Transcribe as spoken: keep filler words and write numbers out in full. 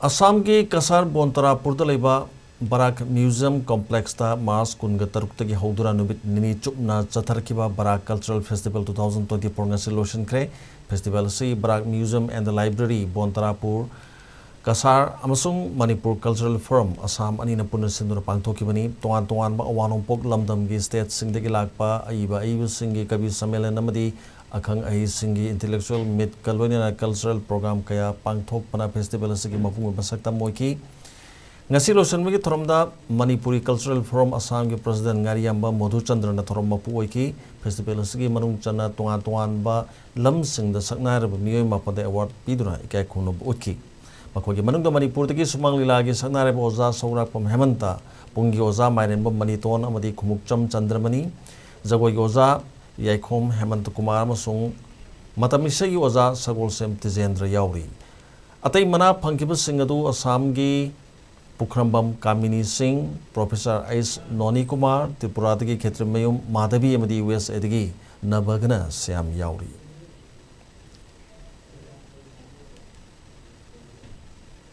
ꯑꯁꯥꯝꯒꯤ ꯀꯁꯥꯔ ꯕꯣꯟꯇꯔꯥꯄꯨꯔꯗ ꯂꯩꯕ ꯕꯔꯥꯛ museum ꯀꯣꯝꯄ꯭ꯂꯦꯛꯁꯇ March ꯀꯨꯟꯒ ꯇꯔꯨꯛꯇꯒꯤ ꯍꯧꯗꯨꯅ ꯅꯨꯃꯤꯠ ꯅꯤꯅꯤ ꯆꯨꯞꯅ ꯆꯠꯊꯔꯛꯈꯤꯕ Barak cultural festival two thousand twenty four ꯉꯁꯤ ꯂꯣꯏꯁꯤꯟꯈ꯭ꯔꯦ꯫ ꯐꯦꯁꯇꯤꯚꯦꯜ ꯑꯁꯤ Barak museum and the library Bontarapur Cachar ꯑꯃꯁꯨꯡ ꯃꯅꯤꯄꯨꯔ ꯀꯜꯆꯔꯦꯜ ꯐꯣꯔꯝ ꯑꯁꯥꯝ ꯑꯅꯤꯅ ꯄꯨꯟꯅ ꯁꯤꯟꯗꯨꯅ ꯄꯥꯡꯊꯣꯛꯈꯤꯕꯅꯤ꯫ ꯇꯣꯉꯥꯟ ꯇꯣꯉꯥꯟꯕ ꯑꯋꯥꯡ ꯅꯣꯡꯄꯣꯛ ꯂꯝꯗꯝꯒꯤ ꯁ꯭ꯇꯦꯠꯁꯤꯡꯗꯒꯤ ꯂꯥꯛꯄ ꯑꯏꯕ ꯑꯏꯕꯁꯤꯡꯒꯤ ꯀꯕꯤ ꯁꯝꯃꯦꯂꯟ ꯑꯃꯗꯤ ꯑꯈꯪ ꯑꯍꯩꯁꯤꯡꯒꯤ ꯏꯟꯇꯦꯂꯦꯛꯆꯨꯋꯦꯜ ꯃꯤꯠꯀ ꯂꯣꯏꯅꯅ ꯀꯜꯆꯔꯦꯜ ꯄ꯭ꯔꯣꯒ꯭ꯔꯥꯝ ꯀꯌꯥ ꯄꯥꯡꯊꯣꯛꯄꯅ ꯐꯦꯁꯇꯤꯚꯦꯜ ꯑꯁꯤꯒꯤ ꯃꯄꯨꯡ ꯑꯣꯏꯕ ꯁꯛꯇꯝ ꯑꯣꯏꯈꯤ꯫ ꯉꯁꯤ ꯂꯣꯏꯁꯤꯟꯕꯒꯤ ꯊꯧꯔꯝꯗ ꯃꯅꯤꯄꯨꯔꯤ ꯀꯜꯆꯔꯦꯜ ꯐꯣꯔꯝ ꯑꯁꯥꯝꯒꯤ ꯄ꯭ꯔꯁꯤꯗꯦꯟ ꯉꯥꯔꯤꯌꯥꯝꯕ ꯃꯣꯙꯨꯆꯟꯗ꯭ꯔꯅ ꯊꯧꯔꯝ ꯃꯄꯨ ꯑꯣꯏꯈꯤ꯫ ꯐꯦꯁꯇꯤꯚꯦꯜ ꯑꯁꯤꯒꯤ ꯃꯅꯨꯡ ꯆꯟꯅ ꯇꯣꯉꯥꯟ ꯇꯣꯉꯥꯟꯕ ꯂꯝꯁꯤꯡꯗ ꯁꯛꯅꯥꯏꯔꯕ ꯃꯤꯑꯣꯏ ꯃꯥꯄꯟꯗ ꯑꯦꯋꯥꯔꯗ ꯄꯤꯗꯨꯅ ꯏꯀꯥꯏ ꯈꯨꯝꯅꯕ ꯎꯠꯈꯤ꯫ ꯃꯈꯣꯏꯒꯤ ꯃꯅꯨꯡꯗ ꯃꯅꯤꯄꯨꯔꯗꯒꯤ ꯁꯨꯃꯥꯡ ꯂꯤꯂꯥꯒꯤ ꯁꯛꯅꯥꯏꯔꯕ ꯑꯣꯖꯥ ꯁꯧꯒ꯭ꯔꯥꯛꯄꯝ ꯍꯦꯃꯟꯇ, ꯄꯨꯡꯒꯤ ꯑꯣꯖꯥ ꯃꯥꯏꯔꯦꯟꯕꯝ ꯃꯅꯤꯇꯣꯟ ꯑꯃꯗꯤ ꯈꯨꯃꯨꯛꯆꯝ ꯆꯟꯗ꯭ꯔꯃꯅꯤ, ꯖꯒꯣꯏꯒꯤ ꯑꯣꯖꯥ ꯌꯥꯏꯈꯣꯝ ꯍꯦꯃꯟꯇ ꯀꯨꯃꯥꯔ ꯑꯃꯁꯨꯡ ꯃꯇꯝ ꯏꯁꯩꯒꯤ ꯑꯣꯖꯥ ꯁꯒꯣꯜꯁꯦꯝ ꯇꯤꯖꯦꯟꯗ꯭ꯔ ꯌꯥꯎꯔꯤ꯫ ꯑꯇꯩ ꯃꯅꯥ ꯐꯪꯈꯤꯕꯁꯤꯡ ꯑꯗꯨ ꯑꯁꯥꯝꯒꯤ ꯄꯨꯈ꯭ꯔꯝꯕꯝ ꯀꯥꯃꯤꯅꯤ ꯁꯤꯡ, ꯄ꯭ꯔꯣꯐꯦꯁꯔ ꯑꯩꯁ ꯅꯣꯅꯤ ꯀꯨꯃꯥꯔ, ꯇ꯭ꯔꯤꯄꯨꯔꯥꯗꯒꯤ ꯈꯦꯇ꯭ꯔꯤꯃꯌꯨꯝ ꯃꯥꯙꯕꯤ ꯑꯃꯗꯤ ꯌꯨ ꯑꯦꯁ ꯑꯦꯗꯒꯤ ꯅꯕꯒꯅ ꯁ꯭ꯌꯥꯝ ꯌꯥꯎꯔꯤ꯫